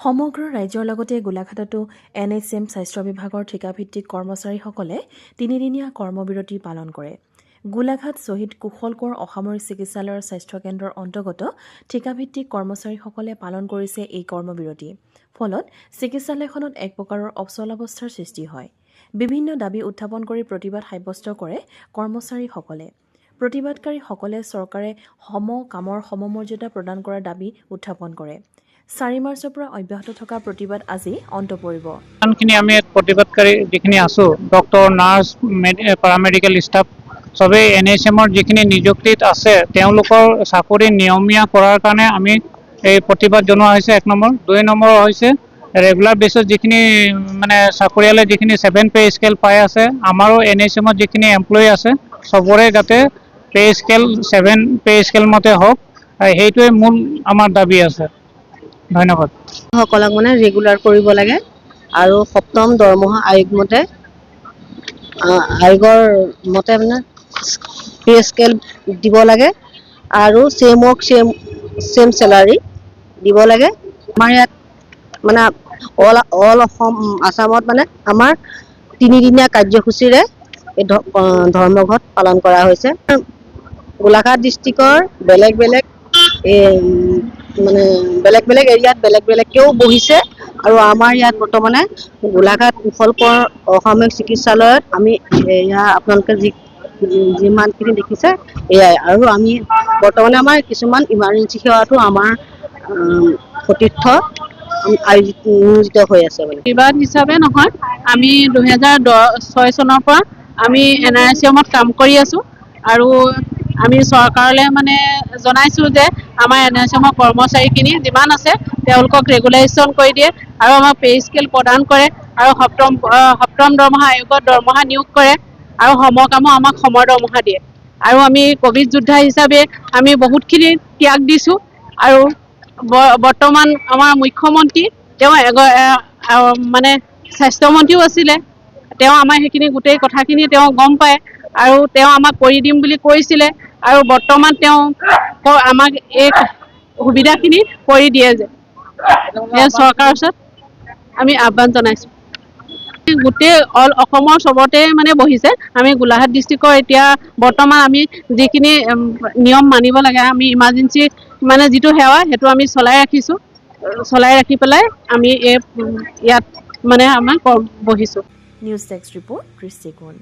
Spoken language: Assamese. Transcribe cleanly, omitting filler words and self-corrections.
সমগ্ৰ ৰাজ্যৰ লগতে গোলাঘাটতো এনএইচএম স্বাস্থ্য বিভাগৰ ঠিকাভিত্তিক কৰ্মচাৰীসকলে তিনিদিনীয়া কৰ্মবিৰতি পালন কৰে। গোলাঘাট শ্বহীদ কুশল কোঁৱৰ অসামৰিক চিকিৎসালয়ৰ স্বাস্থ্যকেন্দ্ৰৰ অন্তৰ্গত ঠিকাভিত্তিক কৰ্মচাৰীসকলে পালন কৰিছে এই কৰ্মবিৰতি। ফলত চিকিৎসালয়খনত এক প্ৰকাৰৰ অচলাৱস্থাৰ সৃষ্টি হয়। বিভিন্ন দাবী উত্থাপন কৰি প্ৰতিবাদ সাব্যস্ত কৰে কৰ্মচাৰীসকলে। প্ৰতিবাদকাৰীসকলে চৰকাৰে সম কামৰ সমমৰ্যাদা প্ৰদান কৰাৰ দাবী উত্থাপন কৰে। 4 মাৰ্চৰ পৰা অব্যাহত থকা প্ৰতিবাদ আজি অন্ত পৰিব। যিমানখিনি আমি ইয়াত প্ৰতিবাদকাৰী যিখিনি আছোঁ, ডক্তৰ, নাৰ্ছ, পেৰামেডিকেল ষ্টাফ, চবেই এনএইচএমৰ যিখিনি নিযুক্তিত আছে, তেওঁলোকৰ চাকৰি নিয়মীয়া কৰাৰ কাৰণে আমি এই প্ৰতিবাদ জনোৱা হৈছে, এক নম্বৰ। দুই নম্বৰ হৈছে ৰেগুলাৰ বেচিছত যিখিনি মানে চাকৰিয়ালে যিখিনি 7 পে স্কেল পাই আছে, আমাৰো এনএইচএমত যিখিনি এমপ্লয়ী আছে, চবৰে যাতে পে স্কেল 7 পে স্কেল মতে হওক, সেইটোৱে মূল আমাৰ দাবী আছে। ধন্যবাদ। সকলক মানে ৰেগুলাৰ কৰিব লাগে আৰু সপ্তম দৰমহা আয়োগ মতে, আয়োগৰ মতে মানে পে স্কেল দিব লাগে আৰু same work same salary দিব লাগে। আমাৰ ইয়াত মানে অল অসম আছামত মানে আমাৰ তিনিদিনীয়া কাৰ্যসূচীৰে এই ধৰ্মঘট পালন কৰা হৈছে। গোলাঘাট ডিষ্ট্ৰিক্টৰ বেলেগ বেলেগ এই মানে বেলেগ বেলেগ এৰিয়াত বেলেগ বেলেগকেও বহিছে আৰু আমাৰ ইয়াত বৰ্তমানে গোলাঘাট কুশল কোঁৱৰ অসামৰিক চিকিৎসালয়ত আমি এয়া আপোনালোকে যিমানখিনি দেখিছে এয়াই। আৰু আমি বৰ্তমানে আমাৰ কিছুমান ইমাৰ্জেঞ্চি সেৱাটো আমাৰ সতীৰ্থ আয়োজিত নিয়োজিত হৈ আছে মানে। প্ৰতিবাদ হিচাপে নহয়, আমি 2006 চনৰ পৰা আমি এনআৰএইচএমত কাম কৰি আছোঁ আৰু আমি চৰকাৰলৈ মানে জনাইছোঁ যে আমাৰ এনআৰএইচএমৰ কৰ্মচাৰীখিনি যিমান আছে, তেওঁলোকক ৰেগুলাৰাইজেশ্যন কৰি দিয়ে আৰু আমাক পে স্কেল প্ৰদান কৰে আৰু সপ্তম দৰমহা আয়োগত দৰমহা নিয়োগ কৰে আৰু সমকামো আমাক সম দৰমহা দিয়ে। আৰু আমি ক'ভিড যোদ্ধা হিচাপে আমি বহুতখিনি ত্যাগ দিছোঁ আৰু বৰ্তমান আমাৰ মুখ্যমন্ত্ৰী তেওঁ মানে স্বাস্থ্যমন্ত্ৰীও আছিলে। তেওঁ আমাৰ সেইখিনি গোটেই কথাখিনি তেওঁ গম পায় আৰু তেওঁ আমাক কৰি দিম বুলি কৈছিলে আৰু বৰ্তমান তেওঁ আমাক এই সুবিধাখিনি কৰি দিয়ে যে এই চৰকাৰৰ ওচৰত আমি আহ্বান জনাইছোঁ। গোটেই অল অসমৰ চবতে মানে বহিছে। আমি গোলাঘাট ডিষ্ট্ৰিক্টৰ এতিয়া বৰ্তমান আমি যিখিনি নিয়ম মানিব লাগে, আমি ইমাৰ্জেঞ্চি মানে যিটো সেৱা, সেইটো আমি চলাই ৰাখিছোঁ। চলাই ৰাখি পেলাই আমি এই ইয়াত মানে আমাৰ বহিছোঁ। নিউজ ডেস্ক ৰিপৰ্ট, দৃষ্টিকোণ।